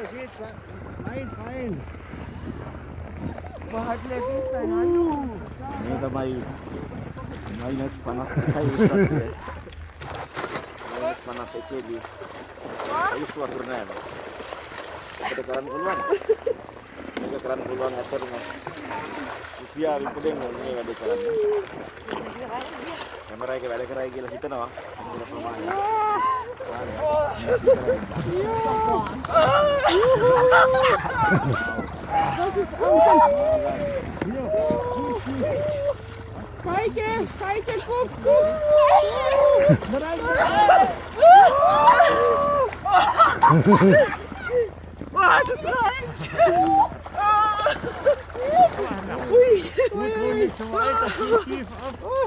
මේ තමයි මයිනස් 51යි මයිනස් 51 දී අයිස් වතුර නෑ. ඔබට කරන්න පුළුවන්. මේක කරන්න පුළුවන් ඇත්තටම රුසියාවේ ඉපදෙන්න ඕනේ මේ වැඩේ කරන්න. කැමරා එක වැඩ කරයි කියලා හිතනවා. හොඳ ප්‍රමාණයක්. Kijken, kijken, kom, kom. Oh, das reicht. Oei. Goed, niet zo wijd, dat geht tief ab. Oh.